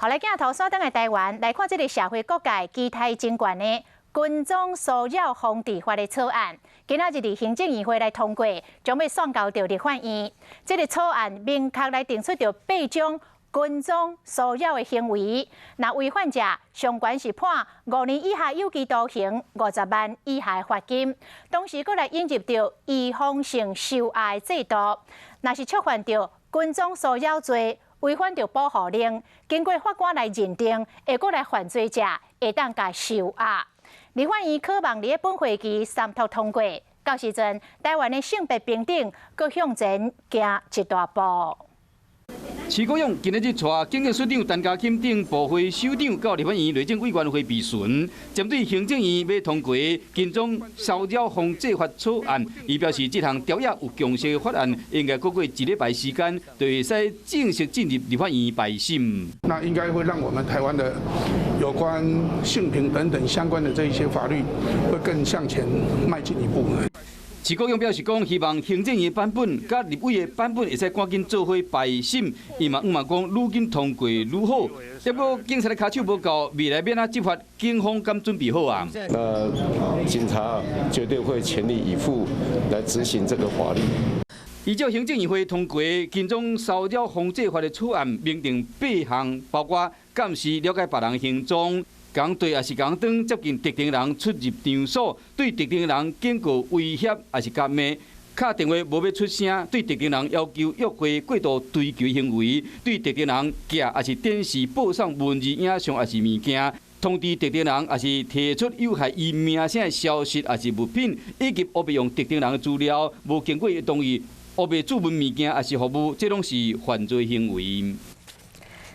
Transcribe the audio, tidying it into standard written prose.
好，來鏡頭轉轉來台灣，來看這个社會各界期待真懸的跟蹤騷擾防治法的草案，今仔日佇行政院會來通過，將欲送交著立法院。這个草案明確來定出著八種跟蹤騷擾的行為，若違反者，上懸是判5年以下有期徒刑、50萬以下罰金。同時，閣來引入著預防性收押的制度，若是觸犯著跟蹤騷擾罪，違反著保護令，經過法官來認定，會閣來犯罪者會當共收押。立法院可望佇本會期三讀通過，到時陣台灣的性別平等閣向前行一大步。徐國勇今仔日帶警政署長陳家欽等部會首長到立法院內政委員會備詢，針對行政院欲通過跟蹤騷擾防治法草案，伊表示這項朝野有共識的法案，應該閣過一禮拜時間，就會使正式進入立法院排審。那應該會讓我們台灣的有關性平等等相關的這一些法律，會更向前邁進一步。徐國勇表示講，希望行政院版本佮立委的版本會使趕緊做伙排審，伊嘛向望講愈緊通過愈好。不過警察的跤手無夠，未來欲按怎執法，警方敢準備好啊？那警察絕對會全力以赴來執行這個法律。依照行政院會通過跟蹤騷擾防治法的草案，明定八項，包括監視了解別人行蹤，共對抑是共當接近特定人出入場所，對特定人警告威脅抑是共罵，敲電話無欲出聲，對特定人要求約會過度追求行為，對特定人寄抑是電視報送文字影像抑是物件，通知特定人抑是提出有害伊名聲的消息抑是物品，以及烏白用特定人的資料，無經過伊同意，烏白注文物件抑是服務，這攏是犯罪行為。